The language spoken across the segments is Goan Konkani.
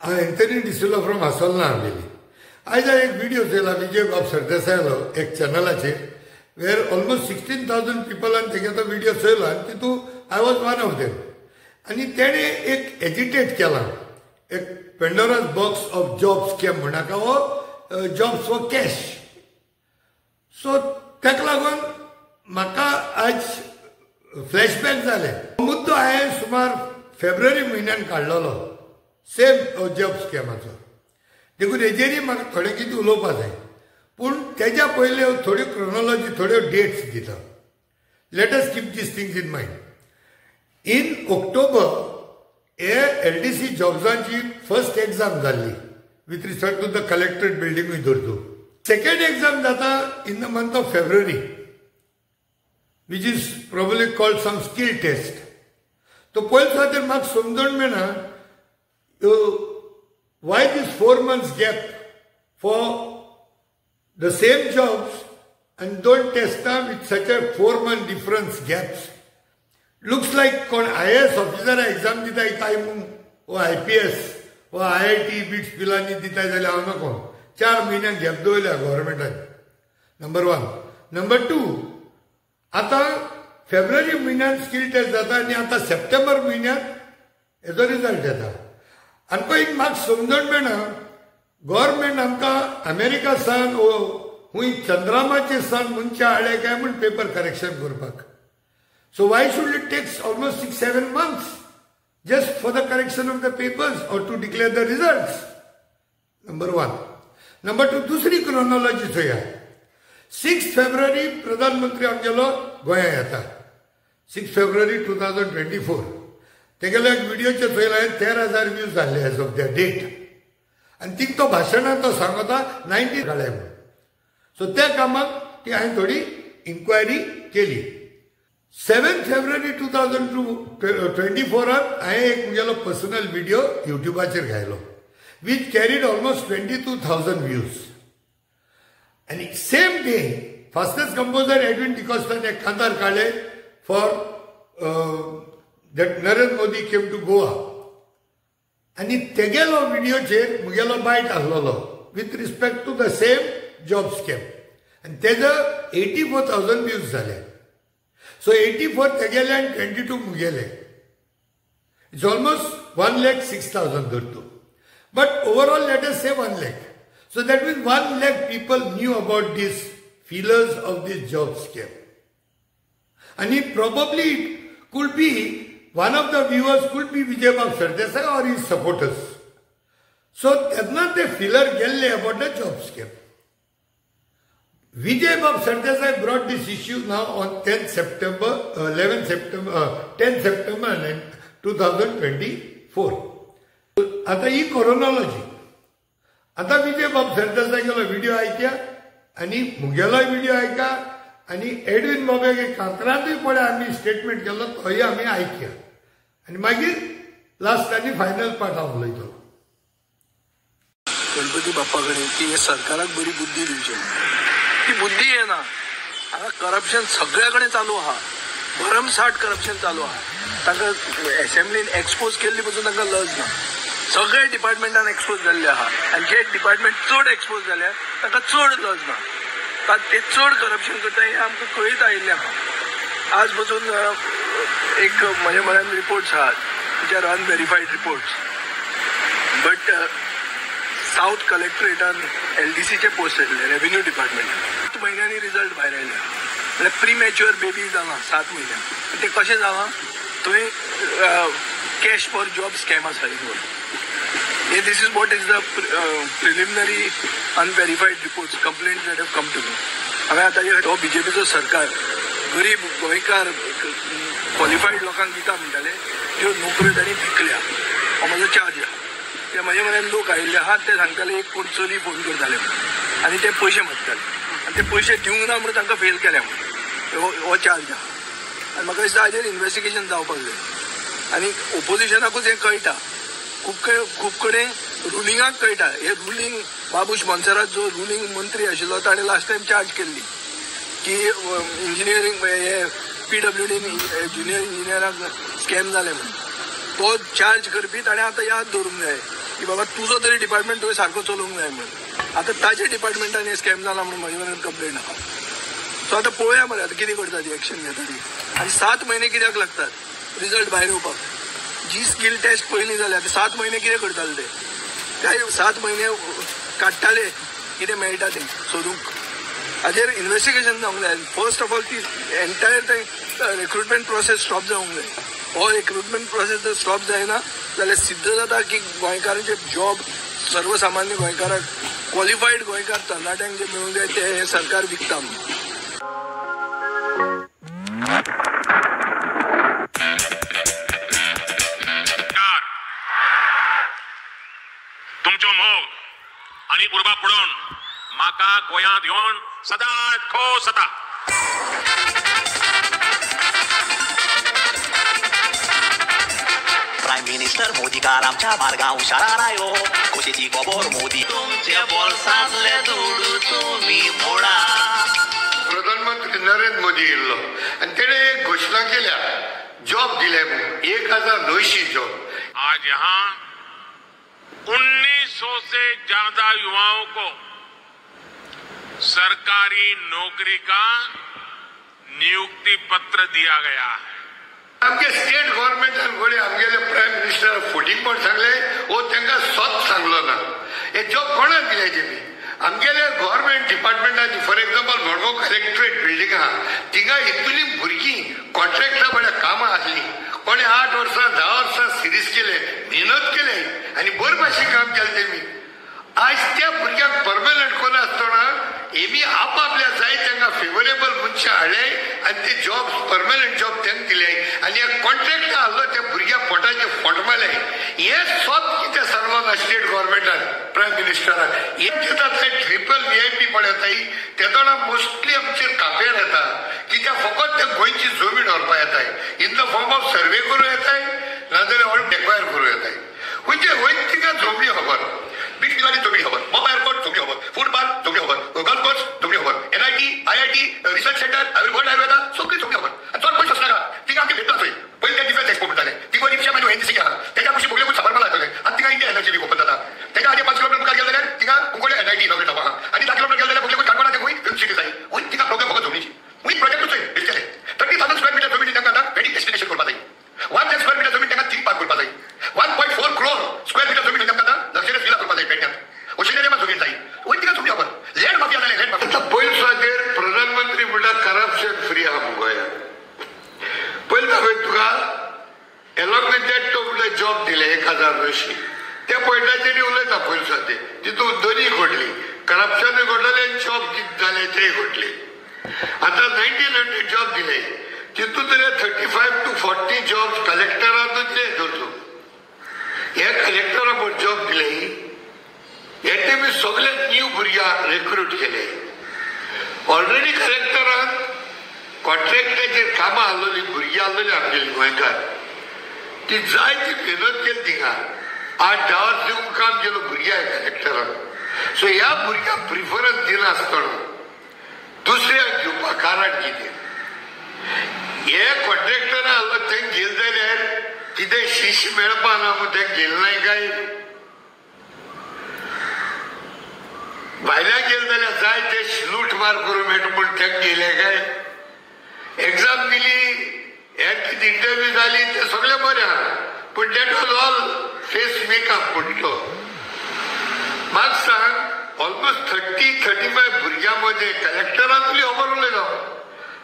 हांव एंथनी डिसिल्वा फ्रॉम आसोलना आंबेली. आयज हांवें एक व्हिडियो चोयला विजय बाब सरदेसायालो एक चॅनलाचेर वेर ऑलमोस्ट 16,000 पिपलान तेगे तो व्हिडियो चोयलो आनी तितू I was one of them. आनी तेणें एक एजिटेट केलां एक Pandora's box of job scam म्हणनाका हो जॉब्स फॉर कॅश. सो ताका लागून म्हाका आज फ्लॅशबॅक जालें. मुद्दो हांवें सुमार फेब्रुवारी म्हयन्यान काडलेलो सेम जॉब स्कॅमाचो, देखून हेजेरय म्हाका थोडें कितें उलोवपा जाय. पूण तेज्या पयलीं हांव थोड्यो क्रोनोलॉजी थोड्यो डेट्स दिता. Let us keep these things in mind. In October हे एलडीसी जॉब्सांची फर्स्ट एग्जाम जाल्ली with respect to the collectorate बिल्डिंगूय धरतू. Second exam जाता in the month of February which is probably called some skill test. तो पयले खातीर म्हाका समजून मेळना why this 4 months gap for the same jobs आनी दोन टेस्टां with such a 4 month difference gaps. Looks like कोण आयएएस ऑफिसरा एग्जाम दिताय काय म्हूण, वो आयपीएस वो आयआयटी बिट्स पिलांनी दिताय जाल्यार हांव नको. 4 म्हयन्यांक गॅप दवरल्या गव्हर्मेंटान. Number 1. नंबर 2, आतां फेब्रुवारी म्हयन्यान स्कील टेस्ट जाता आनी आतां सप्टेंबर म्हयन्यांत हेजो रिजल्ट येता. आमकां एक म्हाका समजण मेळना, गव्हर्मेंट आमकां अमेरिका सावन वो खूंय चंद्रामाचेर सावन मनशां हाडले काय म्हूण पेपर करेक्शन करपाक. So why should it takes almost 6-7 months just for the correction of the papers or to declare the results? Number 1. Number 2, दुसरी क्रोनॉलॉजी चोया. 6 फेब्रुवारी प्रधानमंत्री आमगेलो गोंया येता. 6 फेब्रुवारी 2024 तेगेलो एक व्हिडियोचेर चोयला 13,000 व्यूज जाल्ले एज ऑफ the date. आनी तिका तो भाशणान तो सांगता 19 काडले म्हूण. सो त्या कामाक ती हांवें थोडी इन्क्वायरी केली. 7 फेब्रुवारी 2024 हांवें एक म्हगेलो पर्सनल व्हिडियो युट्यूबाचेर घायलो which carried almost 22,000 views. आनी same day fastest composer Edwin डिकॉस्टान एक कांतार काडले for that Narendra Modi came to Goa. आनी तेगेलो व्हिडियोचेर म्हगेलो बायट आसलेलो with respect to the same job scam आनी तेजो 84,000 व्यूज जाले. सो 84 तेगेले आनी 22 मुगेले. It's almost 1,06,000 धरतू. But overall let us say 1 lakh. So that means 1 lakh people knew about this feelers of this job scam. आनी probably it could be one of the viewers could be Vijay Babu Sardesai or his supporters. So तेन्ना ते फिलर गेल्ले about the job scam. Vijay Babu Sardesai brought this issue now on 10 September 2024. आता ही क्रोनॉलॉजी. आता विजय बाब सरदेसाय गेलो व्हिडिओ आयक्या आनी मुगेलोय व्हिडिओ आयका आनी एडविन बाबाक कांतरांतूय पळय आमी स्टेटमेंट केलो तोय आमी आयक्या आनी मागीर लास्ट आनी फायनल पार्ट हांव उलयतलो. गणपती बाप्पा कडेन की हे सरकाराक बरी बुद्धी दिवची, ती बुद्धी येना. हांगा करप्शन सगळ्या कडेन चालू आहा, भरमसाठ करप्शन चालू आहा. तांकां एसेंब्लीन एक्सपोज केल्ली पसून तांकां लज ना. सगळे डिपार्टमेंटान एक्सपोज जाल्ले आहा आनी जे डिपार्टमेंट चड एक्सपोज जाल्या तांकां चड लज ना, ते चड करप्शन करता हें आमकां कळीत आयिल्लें आहा. आज पसून एक म्हज्या म्हऱ्यान रिपोर्ट्स आहात which are unverified reports, but south कलेक्टरेटान एलडीसीचे post आशिल्ले रेव्हेन्यू डिपार्टमेंटान. 7 म्हयन्यांनी रिजल्ट भायर आयले. म्हणल्यार प्रिमॅच्युअर बेबी जालां 7 म्हयन्यां. तें कशें जालां, थंय कॅश फॉर जॉब स्कॅम आसा involve. This is what is the preliminary unverified reports, complaints that have come to me. हांवें आतां हो बीजेपीचो सरकार गरीब गोंयकार क्वॉलिफायड लोकांक दिता म्हणटाले, त्यो नोकऱ्यो तांणी विकल्या. हो म्हजो चार्ज आहा. ते म्हज्या म्हऱ्यान लोक आयिल्ले आहात, ते सांगताले एक कोण चली फोन करताले आनी ते पयशे मागताले आनी ते पयशे दिवंक ना म्हणून तांकां फेल केल्या म्हणून हो चार्ज आहा. आनी म्हाका दिसता हाजेर इन्वेस्टिगेशन जावपाक जाय. आनी ओपोजिशनाकूच हें कळटा, खूब कडेन रुलिंगाक कळटा. हे रुलिंग बाबूश मोन्सेरात जो रुलिंग मंत्री आशिल्लो ताणें लास्ट टायम चार्ज केल्ली की इंजिनियरींग हे पीडब्ल्यूडीन ज्युनियर इंजिनियराक स्कॅम जाले म्हणून. तो चार्ज करपी ताणें आतां याद दवरूंक जाय. की बाबा तुजो तरी डिपार्टमेंट तुवें सारको चलोवंक जाय म्हणून. आतां ताच्या डिपार्टमेंटान हे स्कॅम जाला म्हणून म्हजे कडेन कंप्लेन आहा. सो आतां पळोवया मरे आतां कितें करता ती, एक्शन घेता ती. आनी 7 म्हयने कित्याक लागतात रिजल्ट भायर येवपाक? जी स्कील टेस्ट पयलीं जाल्या आतां 7 म्हयने कितें करताले ते? काय 7 म्हयने काडटाले कितें मेळटा तें सोदूंक? हाजेर इन्वेस्टिगेशन जावंक जाय. फर्स्ट ऑफ ऑल ती एंटायर ते रिक्रुटमेंट प्रोसेस स्टॉप जावंक जाय. हो रिक्रुटमेंट प्रोसेस जर स्टॉप जायना जाल्यार सिद्ध जाता की गोंयकारांचे जॉब सर्वसामान्य गोंयकाराक, क्वॉलिफायड गोंयकार तरणाट्यांक जे मेळूंक जाय ते हें सरकार विकता. तुमचो मोग आनी उर्बा पडोवन म्हाका गोंयांत येवन सदांच खोस जाता. प्राईम मिनिस्टर मोदीकार आमच्या मार्गा हुशारार आयलो, खोशेची खबर मोदी. तुमचे बोल्सांतले दुडू तुमी मोडा. प्रधानमंत्री नरेंद्र मोदी येयल्लो आनी तेणें एक घोशणा केल्या, जॉब दिले म्हणून 1900 जॉब. आज यहाँ 1900 से ज्यादा युवाओं को सरकारी नौकरी का नियुक्ति पत्र दिया गया है. आमगे स्टेट गव्हर्मेंटान घडये आमगेले प्रायम मिनिस्टर फटींगपण सांगले वो तांकां सत सांगलो ना. हे जॉब कोणाक दिले तेमी? आमगेले government डिपार्टमेंटांनी, for example Madgaon collectorate building आहा, थिंगा इतली भुरगीं कॉन्ट्रॅक्टा म्हळ्यार कामां आसलीं, कोणें 8 वर्सां 10 वर्सां सिरीज केले, मेहनत केले आनी बरे भाशेन काम केलें तेमी. आज त्या भुरग्यांक परमनंट कोण आसतना हेमी आपापल्या जाय तांकां फेवरेबल मनशां हाडले आनी ते जॉब परमनंट जॉब तांकां दिले आनी ह्या कॉन्ट्रॅक्ट आहलो त्या भुरग्या पोटाचें फोट मारलें. हें सत कितें सांगलो ना स्टेट गव्हर्मेंटान, प्रायम मिनिस्टरान. हें दिता थंय ट्रिपल VIP पळयताय तेदोणा मोस्टली आमचेर कापेर येता, कित्याक फकत ते गोंयची जमीन व्हरपा येताय, in the form of survey करूं येताय नाजाल्यार ऑल एक्वायर करूं येताय. खंयचे वयर तिका जमनी खबर, बीच पिलानी जमनी खबर, मोपा एअरपोर्ट जमनी खबर, फूड पार्क जमनी खबर, गोल्फ कोर्स जमनी खबर, NIT IIT research centre world Ayurveda सगळी जमनी खबर. आनी चड पयस वचनाका, तिका आमचें भेटला थंय पयलीं ते डिफेन्स एक्सपो म्हणटाले, तिका रिक्षा मागीर NCC आहा, तेच्या कुशीक बोगले साबरमाला येतले आनी तिका इंडिया एनर्जी बी ओपन जाता. तेच्या आदी 5 किलोमिटर मुखार गेले जाल्यार तिका कुंकळ्ळे NIT इनॉग्रेट जावपा आहा आनी 10 किलोमिटर गेले जाल्यार बोगले काणकोणा ते खंय फिल्म सिटी जाय. वयर तिका प्रोब्लेम फकत जमनीची. वयर प्रोजेक्टूच थंय दिसतले 30,000 स्क्वेअर मिटर जमीन तांकां आतां वेडींग डेस्टिनेशन करपा जाय. 1 लाख स्क्वेअर मिटर जमीन तांकां थीम पार्क करपा जाय. 1.4 क्रोर स्क्वेअर मिटर जमीन तांकां आतां लक्झरियस विला करपा जाय पेडण्यात. ओशिनेरिया जमीन जाय. वयर तिका जमनी खबर. लँड माफिया जालें, लँड माफिया. आतां पयलीं सुवातेर प्रधानमंत्री म्हणटा करप्शन फ्री आहा गोंयांत. पयलीं दाखय तुका एलॉंग विथ that तो म्हणटा जॉब दिले 1900. त्या पॉयंटाचेर उलयता पयलीं सुवातेर, तितून दोनूय घडली, करप्शनूय घडलें आनी जॉब कितें जालें तेय घडलें. आतां 1900 जॉब दिले, तितून तरी 35 to 40 jobs कलेक्टरान दिले. धरतो हे कलेक्टरा पण जॉब दिले, हे तेमी सगळे न्यू भुरग्यांक रिक्रूट केले. ऑलरेडी कलेक्टरान कॉन्ट्रॅक्टाचेर कामां आहलोली भुरगीं आहलोली आमगेली गोंयकार, ती जाय ती मेहनत केली थिंगा 8-10 वर्स दिवन काम केलो भुरग्यांक कलेक्टरान. सो ह्या भुरग्यांक प्रिफरन्स दिनासतना दुसऱ्यांक घेवपाक कारण कितें? हे कॉन्ट्रॅक्टरान आहलो तेंकां घेयले जाल्यार कितें शिश मेळपा ना म्हूण तेंकां घेयलें नाय काय? भायल्यान गेले जाल्यार जाय ते लूट मार करूं मेळटा म्हूण तेंकां घेयले काय? एग्जाम दिली, हेर कितें इंटरव्यू जाली तें सगळें बरें आहा, पूण that was all face makeup म्हणटलो. म्हाका सांग, ऑलमोस्ट 30-35 भुरग्यां मदें कलेक्टरांतली खबर उलयलो,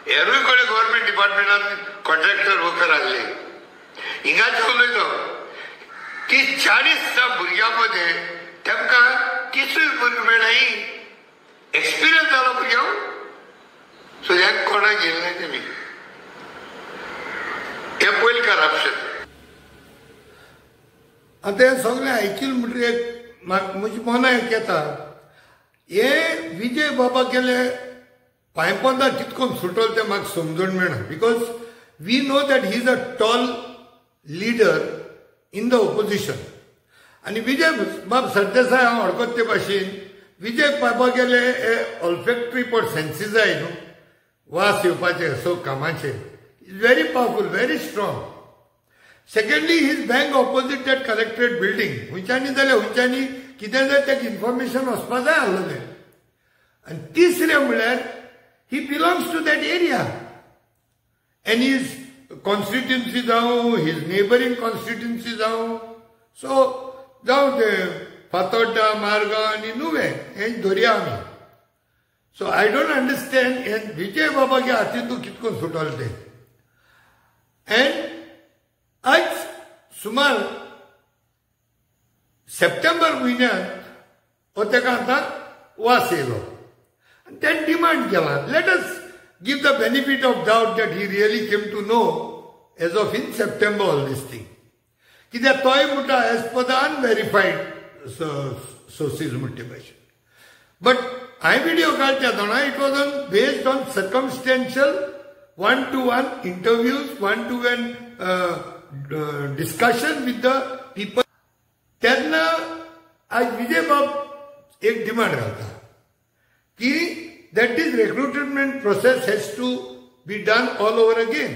हेरूय कडेन गव्हर्मेंट डिपार्टमेंटान कॉन्ट्रॅक्टर वर्कर आहले, हिंगाचें उलयलो की 40 भुरग्यां मदें तांकां 30 भुरगीं मेळनाय. एक्सपिरियन्स जालो भुरग्यांक. सो ह्या कोणाक घेयलें ना तेमी. हें पयलें करप्शन. आतां हें सगळें आयकिलें म्हणटकीर एक म्हज्या मनाक एक येता, हे विजय बाबा गेले पांयपोंदा कितकोन सुटोल तें म्हाका समजून मेळना. Because we know that he is a tall leader in the opposition. आनी विजय बाब सरदेसाय हांव वळखत ते भाशेन विजय बाबा गेले हे ऑल्फॅक्टरी पण सेन्सीस जाय न्हू, वास येवपाचे सो कामाचे, is very powerful, very strong. Secondly, he is bang opposite that collectorate building. खंयच्यानी जाल्यार खंयच्यानी कितें जाल्यार ताका इन्फॉर्मेशन वचपा जाय आसलें. आनी तिसरें म्हणल्यार he belongs to that area and his constituency जावं, his neighbouring constituency जावं, सो जावं ते फातोड्डा, मारगांव आनी नुवें हें धरया आमी. सो I don't understand हें विजय बाबागे हातींतूं कितको सुटोलें तें. एंड आज सुमार सप्टेंबर म्हयन्यांत हो ताका आतां वास येयलो आनी तेणें डिमांड केला. Let us give the benefit of doubt that he really came to know as of in September all this thing. कित्याक तोय म्हणटा as per the unverified sources म्हणटे भाशेन. बट हांवें विडियो काडल्या जाणा, it was on based on circumstantial 1-to-1 interviews, 1-to-1 discussion with the people. तेन्ना आज विजय बाब एक डिमांड घालता की that this recruitment process has to be done all over again.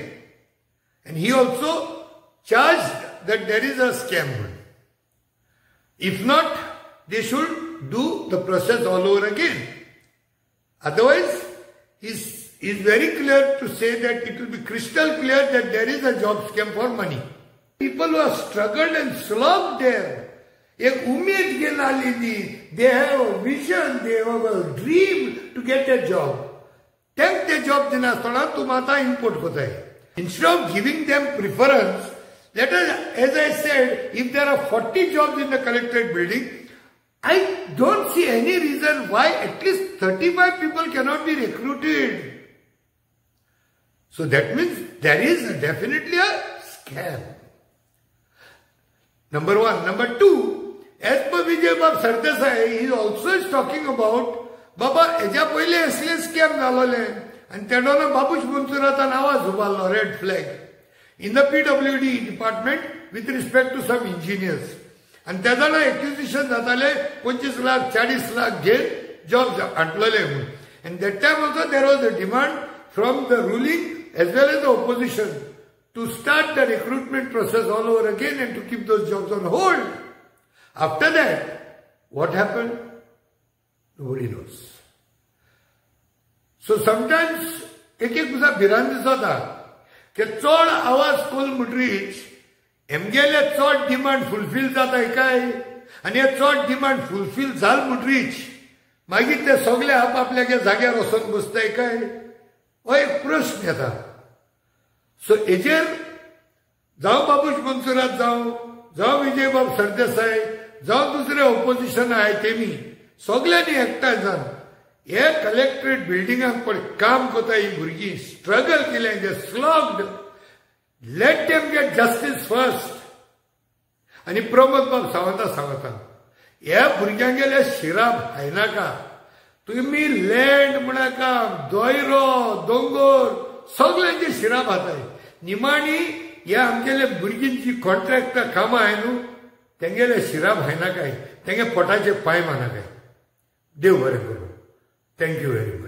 And he also charged that there is a scam. If not, they should do the process all over again. Otherwise, he is very clear to say that it will be crystal clear that there is a job scam for money. People who have struggled and slogged there, एक उमेद घेवन आयली, they have a vision, they have a dream to get a job. तांकां ते जॉब दिनासतना तूं आतां इम्पोर्ट करताय. Instead of giving them preference, let us, as I said, if there are 40 jobs in the collectorate building, I don't see any reason why at least 35 people cannot be recruited. So that means there is definitely a scam. Number one. Number two, as per Vijay Bab Sardesai, he also is talking about बाबा हेज्या पयले असले स्कॅम जालोले आनी तेन्ना बाबूश मोन्सेरातान आवाज उबारलो, red flag in the PWD department with respect to some engineers. आनी तेन्ना एक्विजिशन जाताले 25 लाख 40 लाख घेवन जॉब हाडलेले म्हणून. And that time also there was a demand from the ruling as well as the opposition to start the recruitment process all over again and to keep those jobs on hold. After that, what happened? Nobody knows. So sometimes एक एक दिसा भिरांत दिसता की चड आवाज कोल म्हणटरीच एमगेले चड डिमांड फुलफील जाता काय, आनी हे चड डिमांड फुलफील जाल म्हणटरीच मागीर ते सगळे आपआपल्याच्या जाग्यार वचून बसताय काय, हो एक प्रश्न येता. सो हेजेर जावं बाबूश मोन्सेरात जावं, जावं विजयबाब सरदेसाय जावं दुसरे ओपोजिशन आहाय तेमी सगळ्यांनी एकठांय जावन हे कलेक्टरेट बिल्डिंगाक पळय काम करता ही भुरगीं, स्ट्रगल केलें, they slogged, let them get justice first. आनी प्रमोद बाब सावंता सांगता ह्या भुरग्यांगेले शिराप खायनाका, तुमी लँड म्हणाका, दोयरो दोंगोर सगळ्यांचे शिराप हाताय. निमाणी ह्या आमगेले भुरगींची कॉन्ट्रॅक्टां कामां आहाय न्हू तेंगेले शिराप खायनाकाय, तेंगे पोटाचे पांय मानाकाय. देव बरें करूं. Thank you very much.